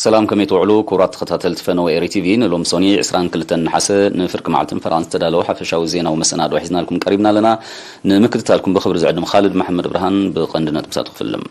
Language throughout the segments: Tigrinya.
ሰላም፣ ከመይ ትውዕሉ ክቡራት ተኸታተልቲ ፈነወ ኤሪ ቲቪ? ንሎም ሶኒ ዕስራን ክልተን ነሓሰ ንፍርቂ መዓልትን ፈረቓን ዝተዳለወ ሓፈሻዊ ዜናዊ መሰናድኦ ሒዝናልኩም ቀሪብና ኣለና። ንምክትታልኩም ብኽብሪ ዝዕድም ኻልድ መሓመድ ብርሃን። ብቐንዲ ነጥብታት ክፍልም።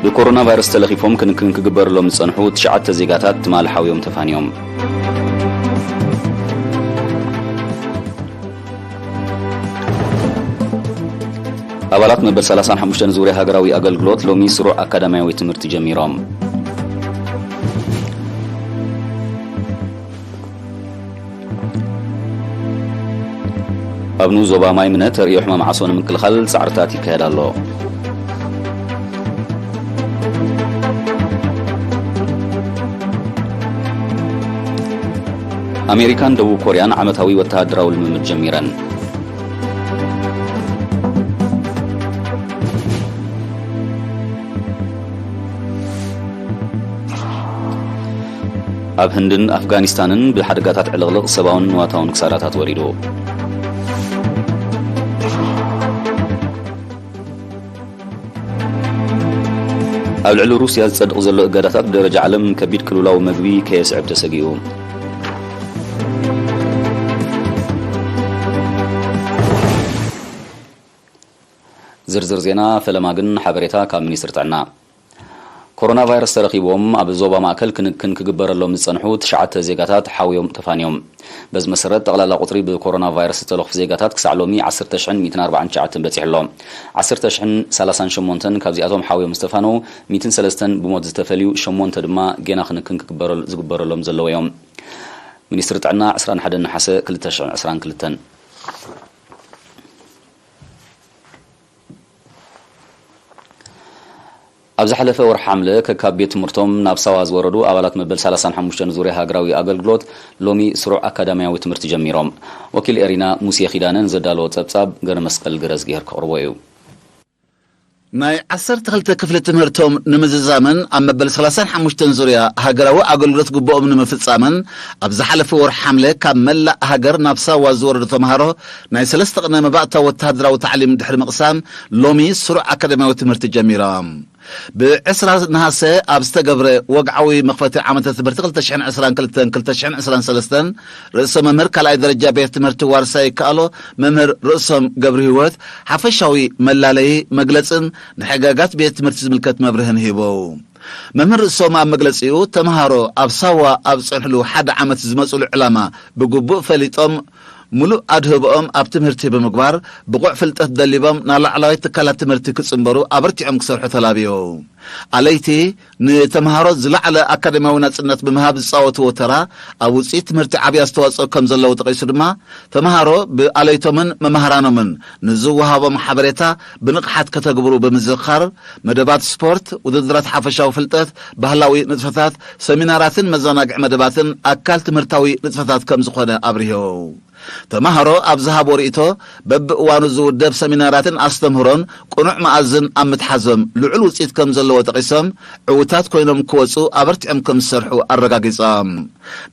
ብኮሮና ቫይረስ ተለኺፎም ክንክን ክግበርሎም ዝጸንሑ ትሽዓተ ዜጋታት ትማሊ ሓውዮም ተፋንዮም። ኣባላት መበል ሰላሳን ሓሙሽተን ዙርያ ሃገራዊ ኣገልግሎት ሎሚ ስሩዕ ኣካዳሚያዊ ትምህርቲ ጀሚሮም። ኣብ ንኡስ ዞባ ማይምነ ተርእዮ ሕማም ዓሶ ንምክልኻል ጻዕርታት ይካየድ ኣሎ። ኣሜሪካን ደቡብ ኮርያን ዓመታዊ ወተሃደራዊ ልምምድ ጀሚረን። ኣብ ህንድን ኣፍጋኒስታንን ብሓደጋታት ዕልቕልቕ ሰብኣውን ንዋታውን ክሳራታት ወሪዱ። ኣብ ልዕሊ ሩስያ ዝጸድቕ ዘሎ እገዳታት ብደረጃ ዓለም ከቢድ ቅልውላው መግቢ ከየስዕብ ተሰጊኡ። ዝርዝር ዜና ፈለማ ግን ሓበሬታ ካብ ሚኒስትሪ ጥዕና። ኮሮና ቫይረስ ተረኺብዎም ኣብ ዞባ ማእከል ክንክን ክግበረሎም ዝጸንሑ ትሽዓተ ዜጋታት ሓውዮም ተፋንዮም። በዚ መሰረት ጠቕላላ ቁጽሪ ብኮሮና ቫይረስ ዝተለኽፉ ዜጋታት ክሳዕ ሎሚ ዓሰርተ ሽሕን ሚእትን ኣርባዓን ትሽዓተን በጺሑ ኣሎ። ዓሰርተ ሽሕን ሰላሳን ሸሞንተን ካብዚኣቶም ሓውዮም ዝተፋነው፣ ሚእትን ሰለስተን ብሞት ዝተፈልዩ፣ ሸሞንተ ድማ ጌና ክንክን ክግበረል-፣ ዝግበረሎም ዘለዉ እዮም። ሚኒስትሪ ጥዕና ዕስራን ሓደን ነሓሰ ክልተ ሽሕን ዕስራን ክልተን። ኣብ ዝሓለፈ ወርሒ ሓምለ ከካብ ቤት ትምህርቶም ናብ ሳዋ ዝወረዱ ኣባላት መበል ሰላሳን ሓሙሽተን ዙርያ ሃገራዊ ኣገልግሎት ሎሚ ስሩዕ ኣካዳሚያዊ ትምህርቲ ጀሚሮም። ወኪል ኤሪና ሙሴ ኪዳነ ንዘዳለዎ ጸብጻብ ገረ መስቀል ገረዝግሄር ከቕርቦ እዩ። ናይ ዓሰርተ ክልተ ክፍሊ ትምህርቶም ንምዝዛምን ኣብ መበል ሰላሳን ሓሙሽተን ዙርያ ሃገራዊ ኣገልግሎት ግቡኦም ንምፍጻምን ኣብ ዝሓለፈ ወርሒ ሓምለ ካብ መላእ ሃገር ናብ ሳዋ ዝወረዱ ተምሃሮ ናይ ሰለስተ ቅነ መባእታዊ ወተሃደራዊ ታዕሊም ድሕሪ ምቕሳም ሎሚ ስሩዕ ኣካዳሚያዊ ትምህርቲ ጀሚሮም። ብዕስራ ነሃሰ ኣብ ዝተገብረ ወግዓዊ መኽፈቲ ዓመተ ትምህርቲ ክልተ ሽሕን ዕስራን ክልተን ክልተ ሽሕን ዕስራን ሰለስተን ርእሰ መምህር ካልኣይ ደረጃ ቤት ትምህርቲ ዋርሳይ ይከኣሎ መምህር ርእሶም ገብረ ህይወት ሓፈሻዊ መላለዪ መግለጽን ንሕጋጋት ቤት ትምህርቲ ዝምልከት መብርህን ሂቦም። መምህር ርእሶም ኣብ መግለጺኡ ተምሃሮ ኣብ ሳዋ ኣብ ዝጸንሕሉ ሓደ ዓመት ዝመጽሉ ዕላማ ብግቡእ ፈሊጦም ምሉእ ኣድህቦኦም ኣብ ትምህርቲ ብምግባር ብቑዕ ፍልጠት ደሊቦም ናብ ላዕለዋይ ትካላት ትምህርቲ ክጽንበሩ ኣበርቲዖም ክሰርሑ ተላብዮም። ኣለይቲ ንተምሃሮ ዝለዓለ ኣካደሚያዊ ናጽነት ብምሃብ ዝጻወትዎ ተራ ኣብ ውጽኢት ትምህርቲ ዓብዪ ኣስተዋጽኦ ከም ዘለዎ ጠቒሱ ድማ ተምሃሮ ብኣለይቶምን መማህራኖምን ንዝወሃቦም ሓበሬታ ብንቕሓት ከተግብሩ ብምዝኽኻር መደባት ስፖርት፣ ውድድራት ሓፈሻዊ ፍልጠት፣ ባህላዊ ንጥፈታት፣ ሰሚናራትን መዘናግዒ መደባትን ኣካል ትምህርታዊ ንጥፈታት ከም ዝኾነ ኣብሪሆም። ተምሃሮ ኣብ ዝሃቦ ርእይቶ በብእዋኑ ዝውደብ ሰሚናራትን ኣስተምህሮን ቅኑዕ መኣዝን ኣብ ምትሓዞም ልዑል ውፅኢት ከም ዘለዎ ጠቒሶም ዕውታት ኮይኖም ክወፁ ኣበርቲዖም ከም ዝሰርሑ ኣረጋጊፆም።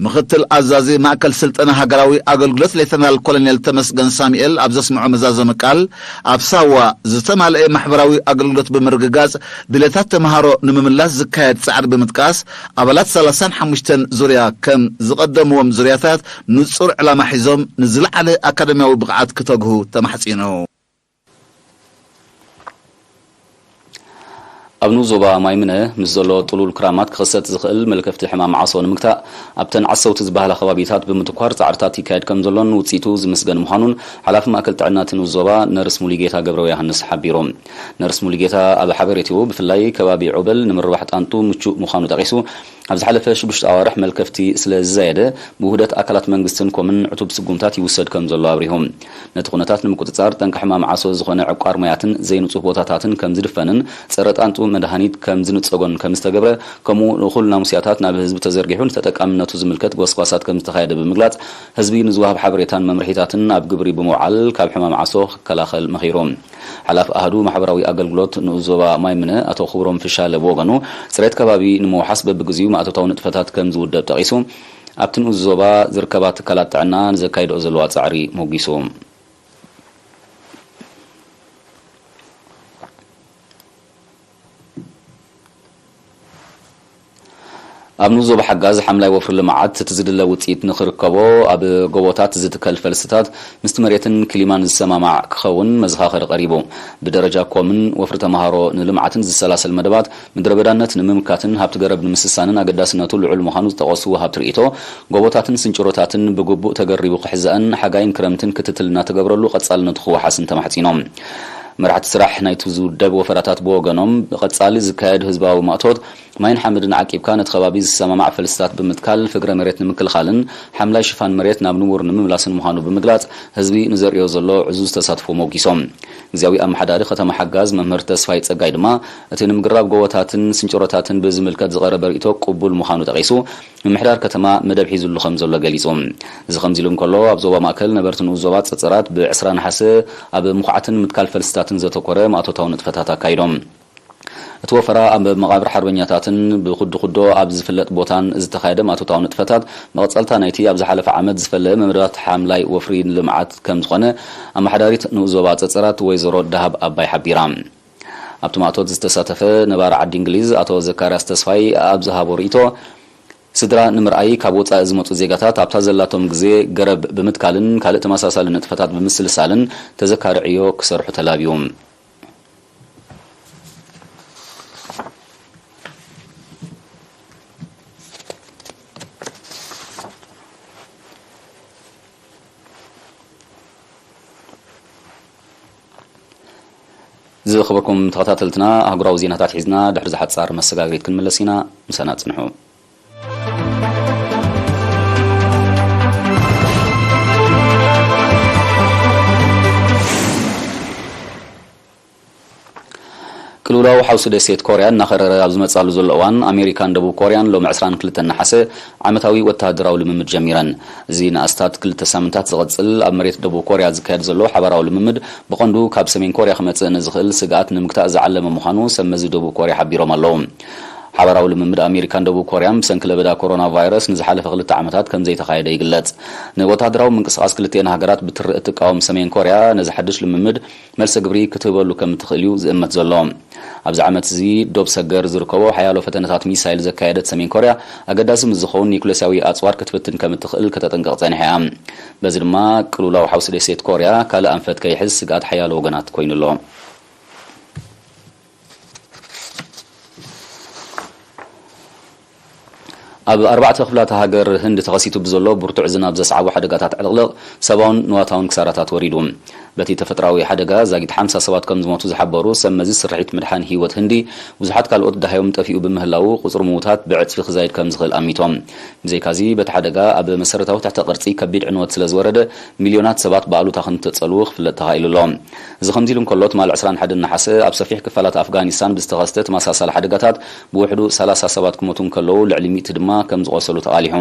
ምኽትል ኣዛዚ ማእከል ስልጠና ሃገራዊ ኣገልግሎት ሌተናል ኮሎኔል ተመስገን ሳሙኤል ኣብ ዘስምዖ መዛዘሚ ቃል ኣብ ሳዋ ዝተማልአ ማሕበራዊ ኣገልግሎት ብምርግጋፅ ድሌታት ተምሃሮ ንምምላስ ዝካየድ ፃዕሪ ብምጥቃስ ኣባላት ሰላሳን ሓሙሽተን ዙርያ ከም ዝቐደምዎም ዙርያታት ንጹር ዕላማ ሒዞም ንዝለዓለ ኣካዳሚያዊ ብቕዓት ክተግሁ ተማሕጺኑ። ኣብ ንኡስ ዞባ ማይምነ ምስ ዘሎ ጥሉል ክራማት ክኽሰት ዝኽእል መልከፍቲ ሕማም ዓሶ ንምግታእ ኣብተን ዓሰውቲ ዝበሃላ ከባቢታት ብምትኳር ጻዕርታት ይካየድ ከም ዘሎን ውጽኢቱ ዝምስገን ምዃኑን ሓላፊ ማእከል ጥዕና እቲ ንኡስ ዞባ ነርስ ሙሉጌታ ገብረ ዮሃንስ ሓቢሩ። ነርስ ሙሉጌታ ኣብ ሓበሬትኡ ብፍላይ ከባቢ ዑበል ንምርባሕ ጣንጡ ምቹእ ምዃኑ ጠቒሱ፣ ኣብ ዝሓለፈ ሽዱሽተ ኣዋርሕ መልከፍቲ ስለ ዝዛየደ፣ ብውህደት ኣካላት መንግስትን ኮምን ዕቱብ ስጉምታት ይውሰድ ከም ዘሎ ኣብሪሁ። ነቲ ኩነታት ንምቁጽጻር፣ ጠንቂ ሕማም ዓሶ ዝኾነ ዕቋር ማያትን ዘይንጹህ ቦታታትን ከም ዝድፈንን፣ ጸረ ጣንጡ መድሃኒት ከም ዝንጸጎን ከም ዝተገብረ፣ ከምኡ ንኹል ናሙስያታት ናብ ህዝቢ ተዘርጊሑ ንተጠቃምነቱ ዝምልከት ጎስጓሳት ከም ዝተኻየደ ብምግላጽ፣ ህዝቢ ንዝወሃብ ሓበሬታን መምርሒታትን ኣብ ግብሪ ብምውዓል ካብ ሕማም ዓሶ ክከላኸል መኺሩ። ሓላፊ ኣሃዱ ማሕበራዊ ኣገልግሎት ንኡስ ዞባ ማይምነ ኣቶ ክብሮም ፍሻለ ብወገኑ፣ ጽሬት ከባቢ ንምውሓስ በብግዜኡ ማእቶታዊ ንጥፈታት ከም ዝውደብ ጠቒሱ፣ ኣብቲ ንኡስ ዞባ ዝርከባ ትካላት ጥዕና ንዘካይድኦ ዘለዋ ጻዕሪ ሞጒሱ። ኣብ ንኡስ ዞባ ሓጋዝ ሓምላይ ወፍሪ ልምዓት እቲ ዝድለ ውፅኢት ንኽርከቦ ኣብ ጎቦታት ዝትከል ፈልስታት ምስቲ መሬትን ክሊማን ዝሰማማዕ ክኸውን መዘኻኸሪ ቀሪቡ። ብደረጃ ኮምን ወፍሪ ተምሃሮ ንልምዓትን ዝሰላሰል መደባት ምድረ በዳነት ንምምካትን ሃብቲ ገረብ ንምስሳንን ኣገዳስነቱ ልዑል ምዃኑ ዝጠቐሱ ወሃብቲ ርእይቶ፣ ጎቦታትን ስንጭሮታትን ብግቡእ ተገሪቡ ክሕዛእን ሓጋይን ክረምትን ክትትል እናተገብረሉ ቀጻልነቱ ክወሓስን ተማሕጺኖም። መራሕቲ ስራሕ ናይቲ ዝውደብ ወፈራታት ብወገኖም፣ ብቐጻሊ ዝካየድ ህዝባዊ ማእቶት ማይን ሓመድን ዓቂብካ ነቲ ከባቢ ዝሰማማዕ ፈልስታት ብምትካል ፍግረ መሬት ንምክልኻልን ሓምላይ ሽፋን መሬት ናብ ንቡር ንምምላስን ምዃኑ ብምግላጽ፣ ህዝቢ ንዘርእዮ ዘሎ ዕዙዝ ተሳትፎ ሞጊሶም። ግዝያዊ ኣመሓዳሪ ከተማ ሓጋዝ መምህር ተስፋይ ጸጋይ ድማ፣ እቲ ንምግራብ ጎቦታትን ስንጭሮታትን ብዝምልከት ዝቐረበ ርእይቶ ቅቡል ምዃኑ ጠቒሱ፣ ምምሕዳር ከተማ መደብ ሒዙሉ ከም ዘሎ ገሊጹ። እዚ ከምዚ ኢሉ እንከሎ፣ ኣብ ዞባ ማእከል ነበርቲ ንኡስ ዞባ ጸጸራት ብ ዕስራ ነሓሰ ኣብ ምኹዓትን ምትካል ፈልስታትን ዘተኮረ ማእቶታዊ ንጥፈታት ኣካይዶም። እቲ ወፈራ ኣብ መቓብር ሓርበኛታትን ብኹዶ-ኩዶ ኣብ ዝፍለጥ ቦታን ዝተኻየደ ማእቶታዊ ንጥፈታት መቐጸልታ ናይቲ ኣብ ዝሓለፈ ዓመት ዝፈለየ መደባት ሓምላይ ወፍሪ ንልምዓት ከም ዝኾነ ኣመሓዳሪት ንኡስ ዞባ ጸጸራት ወይዘሮ ደሃብ ኣባይ ሓቢራ። ኣብቲ ማእቶት ዝተሳተፈ ነባሪ ዓዲ እንግሊዝ ኣቶ ዘካርያስ ተስፋይ ኣብ ዝሃቦ ርእይቶ፣ ስድራ ንምርኣይ ካብ ወጻኢ ዝመጹ ዜጋታት ኣብታ ዘላቶም ግዜ ገረብ ብምትካልን ካልእ ተመሳሳሊ ንጥፈታት ብምስልሳልን ተዘካሪ ዕዮ ክሰርሑ ተላብዩ። ዝኸበርኩም ተኸታተልትና፣ ኣህጉራዊ ዜናታት ሒዝና ድሕሪ ዝሓጻር መሰጋገሪት ክንምለስ ኢና። ምሳና ጽንሑ። ቅልውላው ሓውሲ ደሴት ኮርያ እናኸረረ ኣብ ዝመጻሉ ዘሎ እዋን፣ ኣሜሪካን ደቡብ ኮርያን ሎሚ ዕስራን ክልተን ነሓሰ ዓመታዊ ወተሃደራዊ ልምምድ ጀሚረን። እዚ ንኣስታት ክልተ ሳምንታት ዝቐጽል ኣብ መሬት ደቡብ ኮርያ ዝካየድ ዘሎ ሓባራዊ ልምምድ፣ ብቐንዱ ካብ ሰሜን ኮርያ ክመጽእ ንዝኽእል ስግኣት ንምግታእ ዝዓለመ ምዃኑ ሰብ መዚ ደቡብ ኮርያ ሓቢሮም ኣለዉ። ሓባራዊ ልምምድ ኣሜሪካን ደቡብ ኮርያን ብሰንኪ ለበዳ ኮሮና ቫይረስ ንዝሓለፈ ክልተ ዓመታት ከም ዘይተኻየደ ይግለጽ። ንወተሃደራዊ ምንቅስቓስ ክልቲኤን ሃገራት ብትሪ እትቃወም ሰሜን ኮርያ፣ ነዚ ሓድሽ ልምምድ መልሰ ግብሪ ክትህበሉ ከም እትኽእል እዩ ዝእመት ዘሎ። ኣብዚ ዓመት እዚ ዶብ ሰገር ዝርከቦ ሓያሎ ፈተነታት ሚሳይል ዘካየደት ሰሜን ኮርያ፣ ኣገዳሲ ምስ ዝኸውን ኒውክለሳዊ ኣጽዋር ክትፍትን ከም እትኽእል ከተጠንቅቕ ጸኒሓ እያ። በዚ ድማ ቅልውላው ሓውሲ ደሴት ኮርያ ካልእ ኣንፈት ከይሕዝ ስግኣት ሓያሎ ወገናት ኮይኑ ኣሎ። ኣብ ኣርባዕተ ክፍላተ ሃገር ህንዲ ተኸሲቱ ብዘሎ ብርቱዕ ዝናብ ዘስዓቦ ሓደጋታት ዕልቕልቕ፣ ሰብኣውን ንዋታውን ክሳራታት ወሪዱ። በቲ ተፈጥሮኣዊ ሓደጋ ዛጊት ሓምሳ ሰባት ከም ዝሞቱ ዝሓበሩ ሰብ መዚ ስርሒት ምድሓን ህይወት ህንዲ፣ ብዙሓት ካልኦት ደሃዮም ጠፊኡ ብምህላዉ፣ ቁጽሪ ምዉታት ብዕጽፊ ክዛይድ ከም ዝኽእል ኣሚቶም። ብዘይካዚ፣ በቲ ሓደጋ ኣብ መሰረታዊ ትሕተ ቅርጺ ከቢድ ዕንወት ስለ ዝወረደ፣ ሚልዮናት ሰባት ብኣሉታ ከም ዝተጸልዉ ክፍለጥ ተኻኢሉ ኣሎ። እዚ ከምዚ ኢሉ እንከሎ፣ ትማሊ ዕስራን ሓደን ነሓሰ ኣብ ሰፊሕ ክፋላት ኣፍጋኒስታን ብዝተኸስተ ተመሳሳሊ ሓደጋታት ብውሕዱ ሰላሳ ሰባት ክሞቱ እንከለዉ፣ ልዕሊ ሚእቲ ድማ ከም ዝቖሰሉ ተቓሊሑ።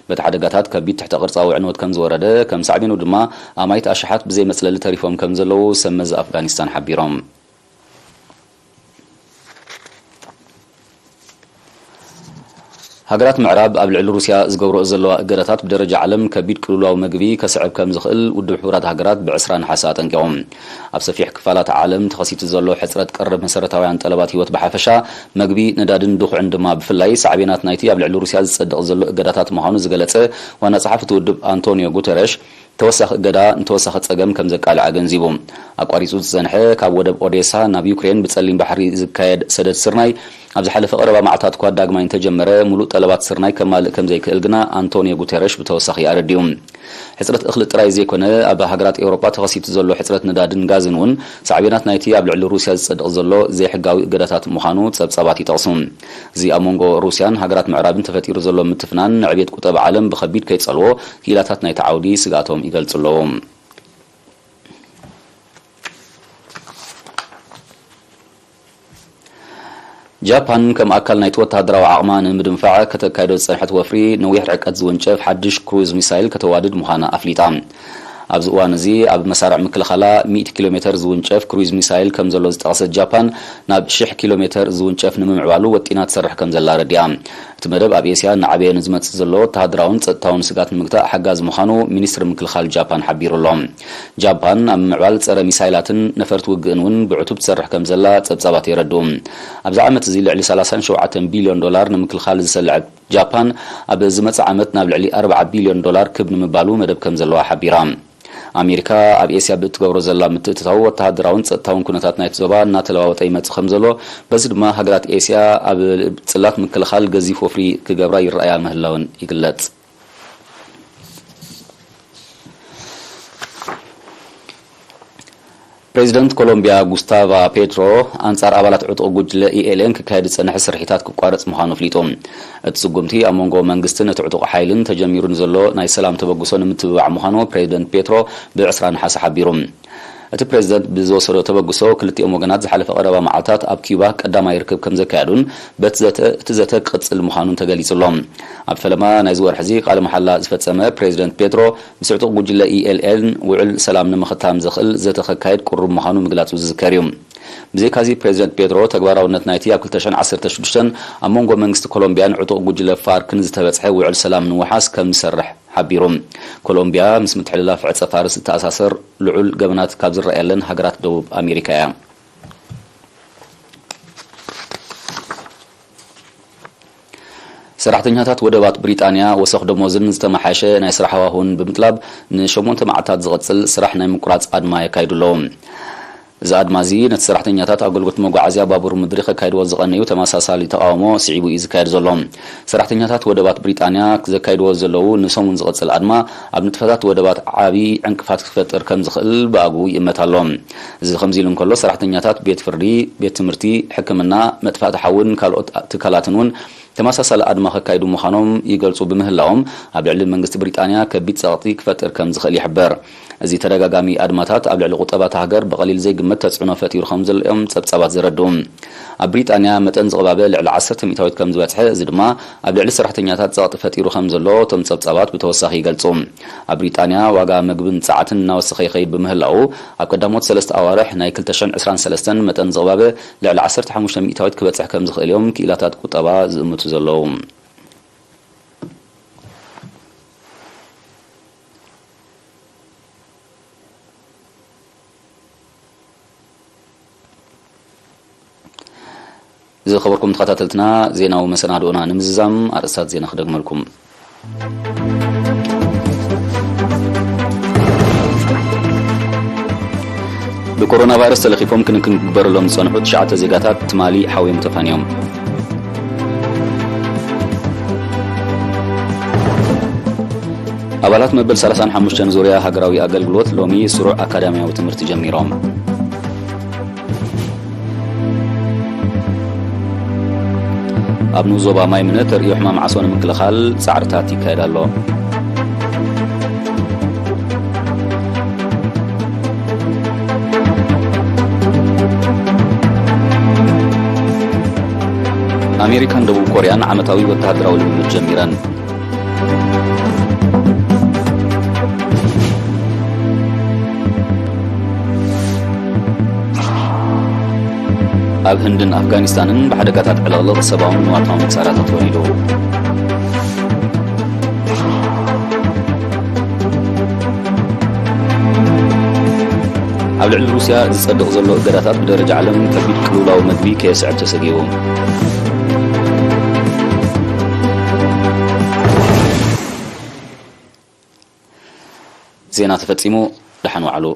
በቲ ሓደጋታት ከቢድ ትሕተ ቅርጻዊ ዕንወት ከም ዝወረደ፣ ከም ሳዕቤኑ ድማ ኣማኢት ኣሽሓት ብዘይ መጽለሊ ተሪፎም ከም ዘለዉ ሰብ መዚ ኣፍጋኒስታን ሓቢሮም። ሃገራት ምዕራብ ኣብ ልዕሊ ሩስያ ዝገብርኦ ዘለዋ እገዳታት ብደረጃ ዓለም ከቢድ ቅልውላው መግቢ ከስዕብ ከም ዝኽእል ውድብ ሕቡራት ሃገራት ብዕስራ ነሓሰ ኣጠንቂቑ። ኣብ ሰፊሕ ክፋላት ዓለም ተኸሲቱ ዘሎ ሕጽረት ቀረብ መሰረታውያን ጠለባት ህይወት ብሓፈሻ፣ መግቢ፣ ነዳድን ድኹዕን ድማ ብፍላይ ሳዕቤናት ናይቲ ኣብ ልዕሊ ሩስያ ዝጸድቕ ዘሎ እገዳታት ምዃኑ ዝገለጸ ዋና ጸሓፊ እቲ ውድብ ኣንቶኒዮ ጉተረሽ፣ ተወሳኺ እገዳ ንተወሳኺ ጸገም ከም ዘቃልዕ ኣገንዚቡ። ኣቋሪጹ ዝጸንሐ ካብ ወደብ ኦዴሳ ናብ ዩክሬን ብጸሊም ባሕሪ ዝካየድ ሰደድ ስርናይ፣ ኣብ ዝሓለፈ ቀረባ መዓልታት እኳ ዳግማይ እንተጀመረ፣ ሙሉእ ጠለባት ስርናይ ከማልእ ከም ዘይክእል ግና ኣንቶኒዮ ጉተረሽ ብተወሳኺ ኣረዲኡ። ሕጽረት እኽሊ ጥራይ ዘይኮነ፣ ኣብ ሃገራት ኤውሮጳ ተኸሲቱ ዘሎ ሕጽረት ነዳድን ጋዝን እውን ሳዕቤናት ናይቲ ኣብ ልዕሊ ሩስያ ዝጸድቕ ዘሎ ዘይሕጋዊ እገዳታት ምዃኑ ጸብጻባት ይጠቕሱ። እዚ ኣብ መንጎ ሩስያን ሃገራት ምዕራብን ተፈጢሩ ዘሎ ምትፍናን፣ ንዕቤት ቁጠባ ዓለም ብኸቢድ ከይጸልዎ፣ ክኢላታት ናይቲ ዓውዲ ስግኣቶም ይገልጹ ኣለዉ። ጃፓን ከም ኣካል ናይቲ ወተሃደራዊ ዓቕማ ንምድንፋዕ ከተካይዶ ዝጸንሐት ወፍሪ፣ ነዊሕ ርሕቀት ዝውንጨፍ ሓድሽ ክሩዝ ሚሳይል ከተዋድድ ምዃና ኣፍሊጣ። ኣብዚ እዋን እዚ ኣብ መሳርዕ ምክልኻላ ሚእቲ ኪሎ ሜተር ዝውንጨፍ ክሩዝ ሚሳይል ከም ዘሎ ዝጠቐሰት ጃፓን፣ ናብ ሽሕ ኪሎ ሜተር ዝውንጨፍ ንምምዕባሉ ወጢና ትሰርሕ ከም ዘላ ኣረዲኣ። እቲ መደብ ኣብ ኤስያ እናዓበየ ንዝመጽእ ዘሎ ወተሃደራውን ጸጥታውን ስግኣት ንምግታእ ሓጋዚ ምዃኑ ሚኒስትሪ ምክልኻል ጃፓን ሓቢሩ ኣሎ። ጃፓን ኣብ ምምዕባል ጸረ ሚሳይላትን ነፈርቲ ውግእን እውን ብዕቱብ ትሰርሕ ከም ዘላ ጸብጻባት የረድኡ። ኣብዚ ዓመት እዚ ልዕሊ ሰላሳን ሸውዓተን ቢልዮን ዶላር ንምክልኻል ዝሰለዐት ጃፓን ኣብ ዝመጽእ ዓመት ናብ ልዕሊ ኣርባዓ ቢልዮን ዶላር ክብ ንምባሉ መደብ ከም ዘለዋ ሓቢራ። ኣሜሪካ ኣብ ኤስያ ብእትገብሮ ዘላ ምትእትታው ወተሃደራውን ጸጥታውን ኩነታት ናይቲ ዞባ እናተለዋወጠ ይመጽእ ከም ዘሎ፣ በዚ ድማ ሃገራት ኤስያ ኣብ ጽላት ምክልኻል ገዚፍ ወፍሪ ክገብራ ይረኣያ ምህላወን ይግለጽ። ፕሬዚደንት ኮሎምቢያ ጉስታቫ ፔትሮ ኣንጻር ኣባላት ዕጡቕ ጉጅለ ኢኤልኤን ክካየድ ዝጸንሐ ስርሒታት ክቋረጽ ምዃኑ ኣፍሊጡ። እቲ ስጉምቲ ኣብ መንጎ መንግስትን እቲ ዕጡቕ ሓይልን ተጀሚሩ ንዘሎ ናይ ሰላም ተበግሶ ንምትብባዕ ምዃኑ ፕሬዚደንት ፔትሮ ብ ዕስራ ነሓሰ ሓቢሩ። እቲ ፕሬዚደንት ብዝወሰዶ ተበግሶ ክልቲኦም ወገናት ዝሓለፈ ቀረባ መዓልታት ኣብ ኪዩባ ቀዳማይ ርክብ ከም ዘካየዱን በቲ ዘተ እቲ ዘተ ክቕጽል ምዃኑን ተገሊጹ ኣሎ። ኣብ ፈለማ ናይዚ ወርሒ እዚ ቃለ መሓላ ዝፈጸመ ፕሬዚደንት ፔትሮ ምስ ዕጡቕ ጉጅለ ኢኤልኤን ውዕል ሰላም ንምኽታም ዘኽእል ዘተ ከካይድ ቅሩብ ምዃኑ ምግላጹ ዝዝከር እዩ። ብዘይካዚ ፕሬዚደንት ፔትሮ ተግባራውነት ናይቲ ኣብ ክልተ ሽሕን ዓሰርተ ሽዱሽተን ኣብ መንጎ መንግስቲ ኮሎምቢያን ዕጡቕ ጉጅለ ፋርክን ዝተበጽሐ ውዕል ሰላም ንውሓስ ከም ዝሰርሕ ሓቢሩ። ኮሎምቢያ ምስ ምትሕልላፍ ዕጸ ፋርስ ዝተኣሳሰር ልዑል ገበናት ካብ ዝረኣየለን ሃገራት ደቡብ ኣሜሪካ እያ። ሰራሕተኛታት ወደባት ብሪጣንያ ወሰኽ ደሞዝን ዝተመሓየሸ ናይ ስራሕ ሃዋህውን ብምጥላብ ንሸሞንተ መዓልታት ዝቕጽል ስራሕ ናይ ምቁራጽ ኣድማ የካይዱ ኣለዉ። እዚ ኣድማ እዚ ነቲ ሰራሕተኛታት ኣገልግሎት መጓዓዝያ ባቡር ምድሪ ከካይድዎ ዝቐነዩ ተመሳሳሊ ተቓውሞ ስዒቡ እዩ ዝካየድ ዘሎ። ሰራሕተኛታት ወደባት ብሪጣንያ ዘካይድዎ ዘለዉ ንሰሙን ዝቕጽል ኣድማ ኣብ ንጥፈታት ወደባት ዓቢ ዕንቅፋት ክፈጥር ከም ዝኽእል ብኣግኡ ይእመት ኣሎ። እዚ ከምዚ ኢሉ እንከሎ፣ ሰራሕተኛታት ቤት ፍርዲ፣ ቤት ትምህርቲ፣ ሕክምና፣ መጥፋእቲ ሓውን ካልኦት ትካላትን እውን ተመሳሳሊ ኣድማ ከካይዱ ምዃኖም ይገልጹ ብምህላዎም፣ ኣብ ልዕሊ መንግስቲ ብሪጣንያ ከቢድ ጸቕጢ ክፈጥር ከም ዝኽእል ይሕበር። እዚ ተደጋጋሚ ኣድማታት ኣብ ልዕሊ ቁጠባ እታ ሃገር ብቐሊል ዘይግመት ተጽዕኖ ፈጢሩ ከም ዘሎ እዮም ጸብጻባት ዘረድኡ። ኣብ ብሪጣንያ መጠን ዝቕባበ ልዕሊ ዓሰርተ ሚእታዊት ከም ዝበጽሐ፣ እዚ ድማ ኣብ ልዕሊ ሰራሕተኛታት ጸቕጢ ፈጢሩ ከም ዘሎ እቶም ጸብጻባት ብተወሳኺ ይገልጹ። ኣብ ብሪጣንያ ዋጋ መግብን ጸዓትን እናወሰኸ ይኸይድ ብምህላዉ፣ ኣብ ቀዳሞት ሰለስተ ኣዋርሕ ናይ ክልተ ሽሕን ዕስራን ሰለስተን መጠን ዝቕባበ ልዕሊ ዓሰርተ ሓሙሽተ ሚእታዊት ክበጽሕ ከም ዝኽእል እዮም ክኢላታት ቁጠባ ዝእምቱ ዘለዉ። ዝኸበርኩም ተኸታተልትና፣ ዜናዊ መሰናድኦና ንምዝዛም ኣርእስታት ዜና ክደግመልኩም። ብኮሮና ቫይረስ ተለኺፎም ክንክን ክግበረሎም ዝጸንሑ ትሽዓተ ዜጋታት ትማሊ ሓውዮም ተፋንዮም። ኣባላት መበል ሰላሳን ሓሙሽተን ዙርያ ሃገራዊ ኣገልግሎት ሎሚ ስሩዕ ኣካዳሚያዊ ትምህርቲ ጀሚሮም። ኣብ ንኡስ ዞባ ማይምነ ተርእዮ ሕማም ዓሶ ንምክልኻል ጻዕርታት ይካየድ ኣሎ። ኣሜሪካን ደቡብ ኮርያን ዓመታዊ ወተሃደራዊ ልምምድ ጀሚረን። ኣብ ህንድን ኣፍጋኒስታንን ብሓደጋታት ዕልቕልቕ ሰብኣውን ንዋታውን ክሳራታት ወሪዱ። ኣብ ልዕሊ ሩስያ ዝጸድቕ ዘሎ እገዳታት ብደረጃ ዓለም ከቢድ ቅልውላው መግቢ ከየስዕብ ተሰጊኡ። ዜና ተፈጺሙ። ደሓን ዋዕሉ።